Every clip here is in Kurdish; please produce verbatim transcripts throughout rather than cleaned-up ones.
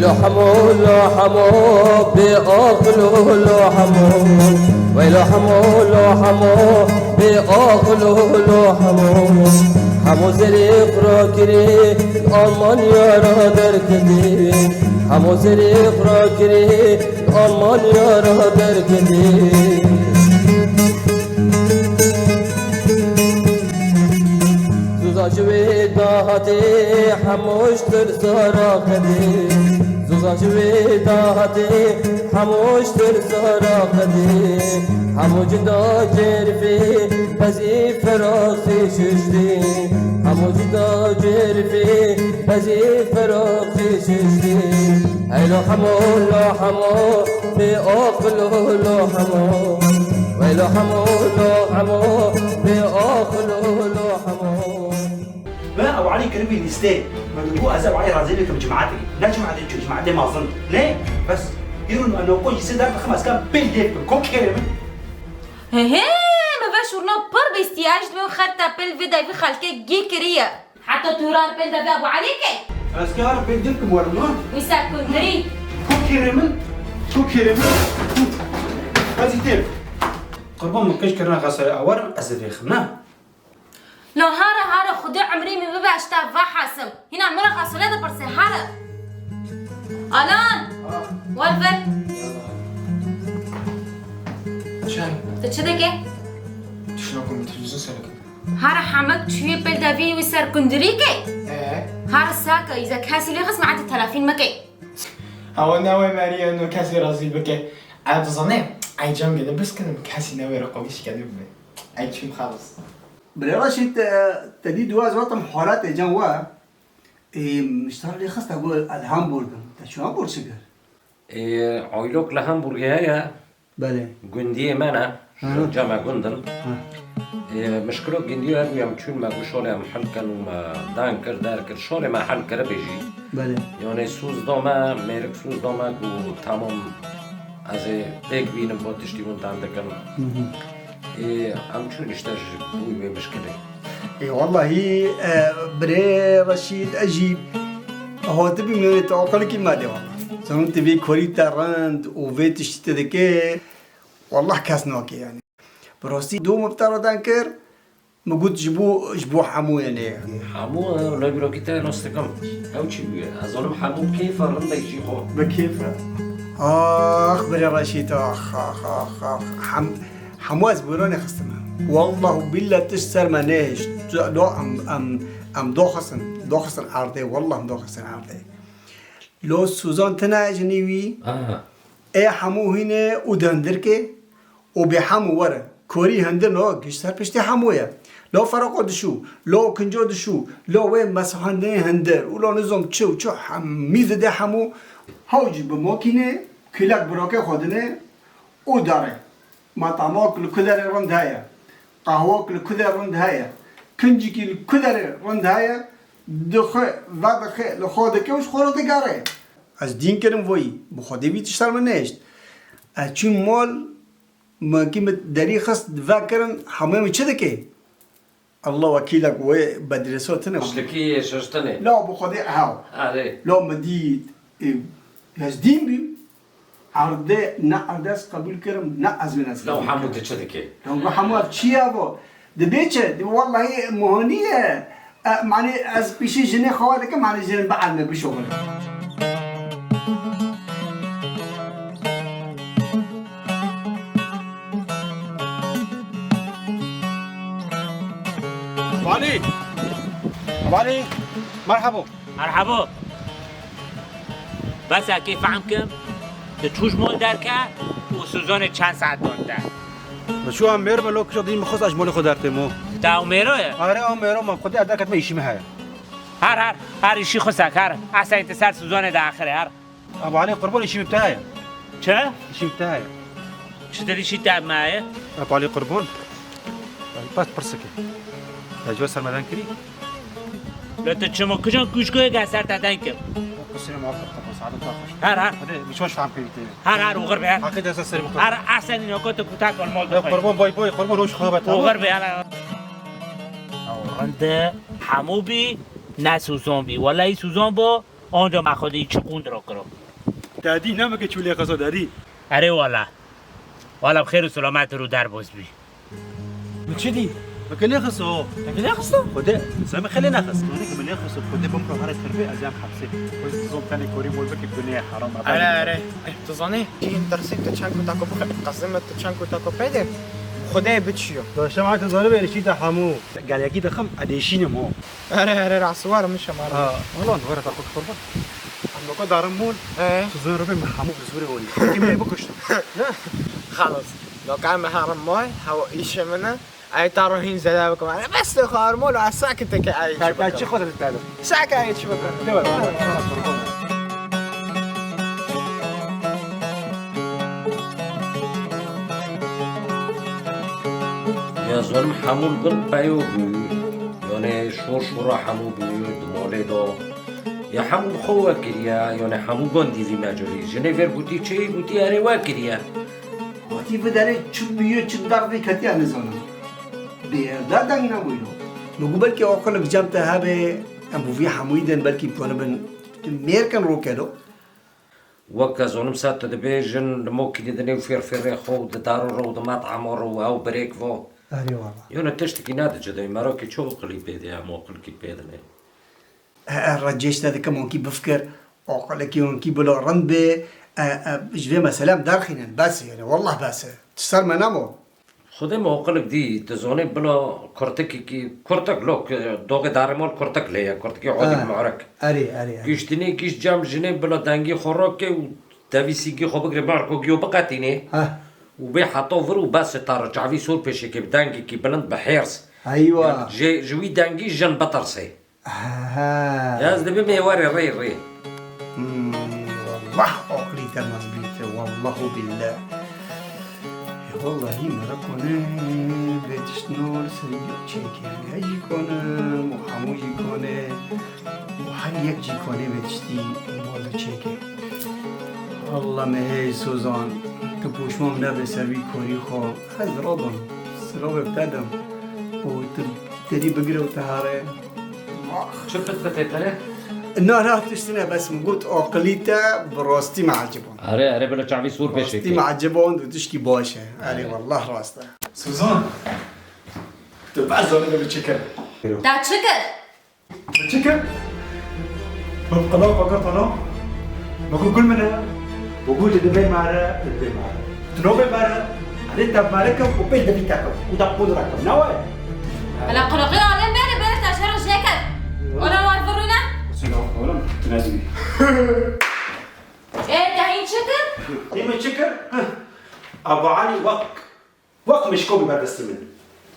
Lo hemo, lo hemo, bê aqil û lo hemo. Wey lo hemo, lo hemo, bê aqil û lo hemo. Hemo zerê xwe kirî, Almanya ra derketî. Hemo zerê xwe kirî, Almanya ra derketî. Zuza ji wê dahatê, hemo ji tirsa ra qedî. Zuza ji wê dahatê, hemo ji tirsa ra qedî. Hemo cida cerfê, bezî feraxî şiştî. Hemo cida cerfê, bezî feraxî şiştî. Hey lo hemo, lo hemo, bê aqil û lo hemo. Wey lo hemo, lo hemo, bê aqil û lo hemo. Me Ebu Elî kiribî lîstê. Me dibû ez Ebu Elî razî bikim cimatekî. Ne cimatekî çû, cimatê mezin. Ne? Bes. Îro me noko lîstê derdixim, ez kam pêl lê bikim. Ko kêrê min? He he, me ve şûrna pir bîstiye, ez ji bin xerta pêl vê devî xelkê gî kiriye. Heta tu rar pêl de Ebu Elî key? Ez kar pêl din kim werim, ha? Wî ser kundirî. Ku kêrê min? Ku kêrê min? Ez îtêm. Qurban min keş kirina xesayê awarim, ez ê vêxim, ne? La hare, hare, Xwedê umrê min bibe, ez te vehasim. Hîna min re xesole dipirsê, hare. Alan! Ha. Wer vir. Çend? Tu çi dikê? Tişna ku min televîzyon seyr dikim. Hare hemek çûyê pêl devî wî ser kundirî kê? Ee? Hare sake, îza kesî lê xist me ete telefîn mekê. Ewa ne wê meriye no kesî razî bike. Ew dizane, ey cem gede biskinim, kesî newêre qomî şikede bibe. Ey çim xelas. Birê Reşîd, te, te dî dua ez wetim holatê cem we. Ê, miştar lê xist te got ez Hamburg im. Te çû Hamburg çi kir? Ê, oylok li Hamburgê heye. Belê. Gundiyê me ne. Hı. Ji cem me gund in. Hı. Ê, mişkilo gundiyo her em çûn me got şolê em hel kin û me dan kir, der kir. Şolê me hel kiribê jî. Belê. Yani sûz da me, mêrik sûz da me got tamam ez ê pêk bînim bo tiştî hûn dan dikin. Hı hı. Ê, em çûn işte ji bo wê mişkilê. Ê, wellahî, e, birê Reşîd, ez jî hatibî min tu aqilekî me de wellahî. Zanim tu vê korî te rind û vê tiştî te dike, wellah kes nake yani. Bi rastî dû min bi te re dan kir, min got ji bo, ji bo hemû ye lê. Hemû, e, lê bîrokî te nas dikim. Ew çi bûye? Ez zanim hemû kêfa rindek jî xwe. Bi kêfa. Ax, birê Reşîd, ax, ax, ax, ax. Hem, hemû ez bûranê xistime. Wallah û billah tişt ser me nehişt. Do, em, em, em doxistin, doxistin erdê, wallah em doxistin erdê. Lo Suzan tine jinî wî. Aha. Ê hemû hîne û di hindirkê û bê hemû were. Korî hindir no giş ser piştî hemû ye. Lo feraqo dişû, lo kinco dişû, lo wê mesahendinê hindir û lo nizom çi û çi hemî dide hemû. Hewcî bi mokînê, kîlek birokê xwe dine û dare. Matamok li ku derê rind heye, qahwok li ku derê rind heye, kincikî li ku derê rind heye, dixwe, vedixe, li xwe dike û ji xwe re digere. Ez dîn kirim voyî, bi Xwedê vî tiştan min nehişt. Ez çûm mol, min kî min derî xist, vekirin, hemû min çi dike? Allah wekîlek wê bedrêso tine. Tiştekî şiştinê. La bi Xwedê ew. Erê. La min dît, e, ez dîn bîm. Erdê, ne erdê ez qebûl kirim, ne ez wê ez qebûl kirim. La hemû tu çi dikê? La hemû ev çi ye bo? Dibê çi? Dibê wellahî muhanî ye. E, manî ez pîşî jinê xwe dikim, manî jin bielme bişoxile. Valî! Valî! Merhabo! Merhabo! Bes ekê fehm kim, tu çû ji mol derke û Suzanê çend saet dan te? Min çû em mêr me lo kişa dî min xwest ez ji molê xwe dertêm o. Te ew mêro ye? Are ew mêro me, xwedî ez derket me îşî min heye. Her, her, her îşî xwe sek, her. Ehsen tu ser Suzanê de axirê, her. Ebu Elî qurban, îşî min te heye. Çi? Îşî min te heye. Çi dir îşî te me heye? Ebu Elî qurban. Bes pirsikê. Te ji we sermeden kirî? Lê tu çima kijan kuşkoyê ge ser te den kim? Qusirê muhakkak qapa, saadê te xweş. Her, her. Hadi, bi çaş fam kirî tê. Her, her, oxir be, her. Haqî desa serê bixwe. Her, ehsenî noko tu kutak ol mol. Lê qurban, bay bay, qurban, hoş xabat, tamam? Oxir be, her. Ew rinde hemû bî, ne Suzan bî. Wellahî Suzan bo, Onca me xwedî çi qûnd ro kiro. Dadî, ne meke çûlê xeso dadî. Erê wala. Wala bi xêr û selamet rû derbas bî. Min çi dî? Meke lê xeso. Meke lê xeso? Xwedê, sen meke lê nexes. Meke min lê xeso. Xwedê bim ro here terbê ez yan hepsê. Xwedê zon tenê korî mol bike gunê haram. Erê, erê. Eh, tu zanî, kî interesî tu çend ku tako bixwe, qezime tu çend ku tako peyde. Xwedê biçiyo. Daşem ay tu zanî bê erişî te hemû. Gel yekî dixim, edêşînim ho. Erê, erê, rasiwar min şemara. Ha, ulan, were taxut kurban. Em loka darim bûn. Ee? Tu zor bê min hemû bi zorê olî. Kim bê bikuştum. Ne? Xalas. Loka em herim moy, hewa îşê min e. Ay ta rohîn zede bikim. Erê, bes te xar mol, a sakit ke ay çi bikim. Çi xwedê te. Saka ye çi bikin? Ne var? Ya zorim hemû bin peyo bû. Yani şor şora hemû bû di malê de. Ya hemû xwe we kiriye, yani hemû gandî vî mecurî. Jinê vêr gotî çi, gotî erê we kiriye. Gotî vê derê çi bûye, çi derdê ketiye nizanim. Bê erda deng nebûyno. Min got belkî aqil bi cem te hebe, em bi vî hemûyî din belkî bikanibin mêr kin rokelo. Wek ez zonim se tu dibê jin li mokî didinê û fêr fêrê xwe û di daro re û di met'ama re û ew birêk vo. Erê wala. Yone tiştekî nedicidê, merokî çi oqilî pê de ye, em oqilkî pê dinê. E, e, recêş te dikim, onkî bifkir, oqilekî onkî bila rind bê, e, e, ji vê meselem derxînin, bes e, yani, wallah bes e. Tu ser me nemo. Xwedê me oqilik dî, tu zonê bila kurtikekî, kurtik lo, doxê darê mal kurtik lê ye, kurtikî odik mu'rik. Erê, erê, erê. Giştinê giş cem jinê bila dengî xwe roke û tevî sîgî xwe bigire, marko giyo biqetînê. Heh. Û bê heta vir û bes e, ta re çavî sor pêşekê bi dengekî bilind bi hêrs. Eywa. Yani, ji, ji wî dengî jin bitirsê. Aha. Ya ez dibim ê were rê rê. Hmm, wallah aqlî te mezbît e, wallah û billah. E, wallahî mera kone bê tiştno li ser yek çêke. Her jî kone, û hemû jî kone, û her yek jî kone bê tiştî mol de çêke. Allah me hey Sozan, tu poşman nebe ser vî korî xwe. Ez rabim, sirabê te dim. Û tu derî bigire û te here. Çi fit fitê te ne? Na, na, tiştine, bes min got, aqilî te bi rastî me eciband. Erê, erê, bila çavî sor pêşê. Rastî me eciband û tişkî baş e. Erê, wallah rast e. Suzan, tu bes zanî min çi kir? Te çi kir? Min çi kir? Min qilaf xwe kir tana. Min got gul min e. Min got tu dibê mare, tu dibê mare. Tu nabê mare. Erê te mare kim û pê devî te kim. Û te qûn re kim. Ne wayê? Bila qulaqê alem bere, bere te şer jê kir. Ona war virûne? Sila oğlum, tu ne dibî? Ê, te hîn çi kir? Hîn min çi kir? Heh. Abu Alî wek Wek mişko bî ber destê min.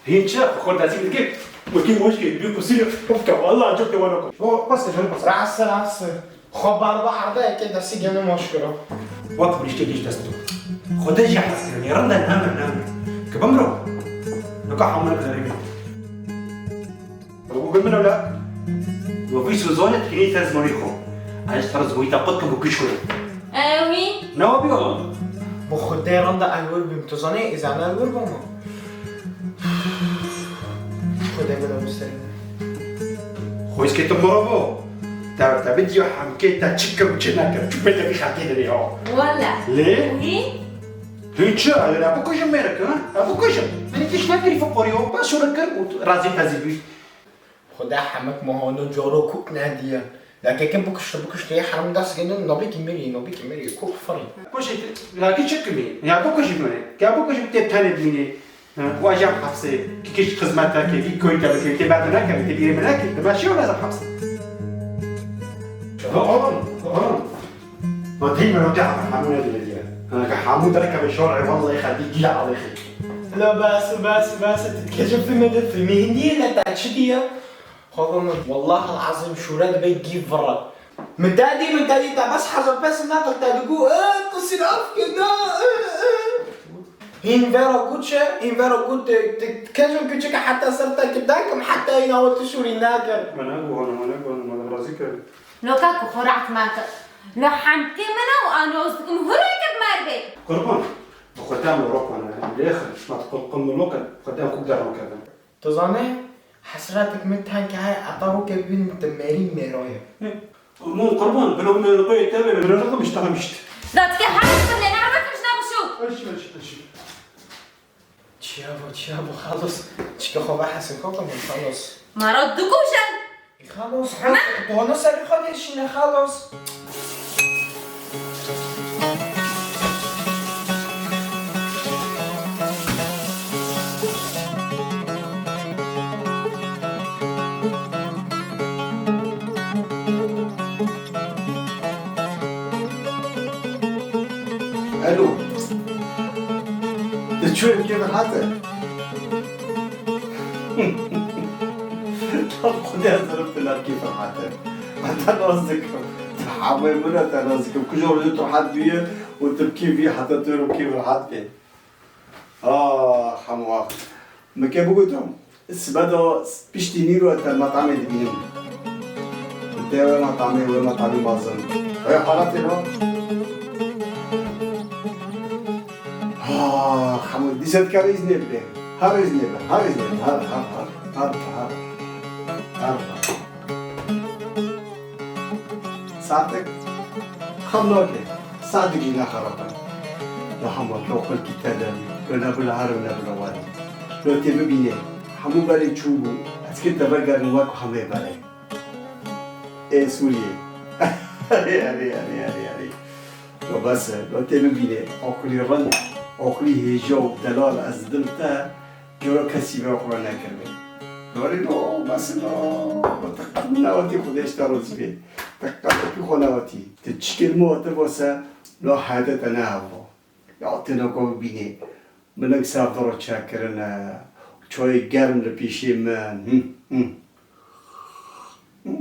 Hîn çi? Xwe destî min dike. Wekî moşkê, bî kusî, ufke, wallah, cok te wano. O, bas, canım, bas. Rahatsız, rahatsız. Xwe barba arda, eke destî gene moşkiro. Wek mişkê giş dest tu. Xwedê jî hez kirin. Rind e, nemir, nemir. Ki bimro. Nika hamle bi derê min. Û bi min wela, we vî Suzanê dikinî te zimanî xwe. Ez ji te re zimanî te qut kim û kişko. Ew wî? Ne wabî oğlum? Bi Xwedê randa ew wir bim. Tu zanî ez ana ew wir bûma? Xwedê bila biserîne. Xwezkê tu moro bo. Te, te bidiyo hemkê te çi kir û çi nekir. Çi pê te vî xelkê dinê ya. Wala. Lê? Wî? Hîn çi? Ew ê bikujim mêrik, ha? Ew bikujim. Min tişt nekirî fiqorî o. Bas şûre kir û razî pezî bî. Xuda hemek muhano coro kuk nediye. Leke kim bikuşte, bikuşte, ya herim dest gene, nabî ki mirî, nabî ki mirî, kuk firî. Kuşê, leke çi kimî? Ya bikuşî mine. Ya bikuşî tê tenê bînê. Ha, ku ajam hepsê, ki kiş xizmete, ki vî koyte, ki tê berdine, ki tê bîrê mine, ki dime şiyo lazim hepsê. Oğlum, oğlum. Ma tey mero te hemû ne dile diye. Ha, ki hemû derkeve şor'e, vallahi xelkî gîle alêxê. La bes, bes, bes, tu dikecin filmê de, filmê hindî ye, ne te çi diye? Xwebo min, wellahil ezîm şûre dibe gî vira. Min te dî, min te dî, te bes hezar pes naqil te digo, e, tu sînaf kir, na, e, e. Hîn vera got çi? Hîn vera got, tu, tu, tu kejin küçük heta ser te ki dakim heta hîn awil tu şûrî nakir. Min ne guhana, min ne guhana, min razî kir. Loka ku xwe rahat nake. Lo hemkê min e û anoz dikim hurê kir merdê. Qurban, bi xwe te min rokane, lêxin, ma tu qulqin min loke, xwe te kuk deran kevin. Tu zanî, hesretek min tenke heye, heta roke bibînim tu mêrî mêroye. Hı. Aman qurban, bila min li qoyê te be, min raqim işte, işte. Datike her bin ne, her bakım şuna bu şu. Eşim, eşim, eşim. Çiya bu, çiya bu, xalos. Çike xwe ve hesê xwe xwe, xalos. Mara dikuşen. Xalos, xalos. Dona serê xwe de şine, xalos. Alo. Di çûyê kê hate? Tam xwedê ez dirim tu nav kêfim hate. Ez te nas dikim. Tu hemûyê min e, te nas dikim. Ku ji rojê tu rehet bûye û tu bi kêfî heta tu rû kêf rehet bê. Ax, hemû ax. Min kê bigotum, sibe de piştî nîro ez te metamê dibînim. Te wê metamê, wê metamî mezin. Wê halatê no. Ha, hemû dîsa dikare îznê bide. Her îznê be, her îznê be, her, her, her, her, her, her, her. Saetek xem nake, saetek jî nexerape. Li hema tu xulkî te de bî, wê nebû li her wê nebû li warê. Lo tê bibînê, hemû berê çûbû, ez kê te vegerin wek hemê berê. Ê Sûriyê. Erê, erê, erê, erê, erê. Lo bes e, lo tê bibînê, oxirî rind, oxirî hêja û delal ez didim te, Gelo kesî vê oxira nekiribê. Dorê no, bes no, te qet min newatî Xwedê ji te razî bê. Te qet wekî xwe newatî. Ti çikê min wate bo se, lo heyatê te ne hev bo. Ya têna ku bibînê. Min nek sav diro çek kirine. Çayê germ li pêşê min. Hı, hı. Hı.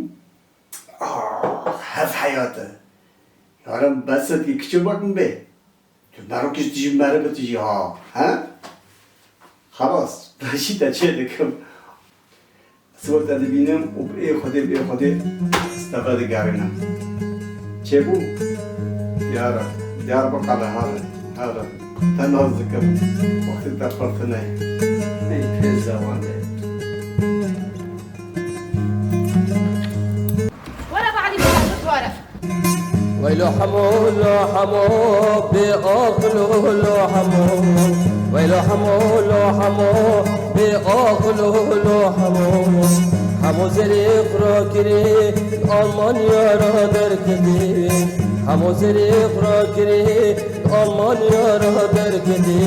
Ah, hev heyat e. Yarim bes e, kiçik bak min bê. Tu merokî ji tijî meriv tu jî ha, he? Xelas, beşî te çê dikim. Siwir te dibînim û bi ê Xwedê, bi ê Xwedê ez teve digerînim. Çêbû? Diyar e. Diyarbekir e, hale, hale. Te nas dikim. Wextê te pir tune ye. Ey pê zewan de. Were Badî, were. Weylo hemo, lo hemo, bê aqil lo hemo. Weylo hemo, lo hemo, bê aqil lo hemo. Hemo zerê xwe kirî, Almanya ra derketî. Hemo zerê xwe kirî, Almanya ra derketî.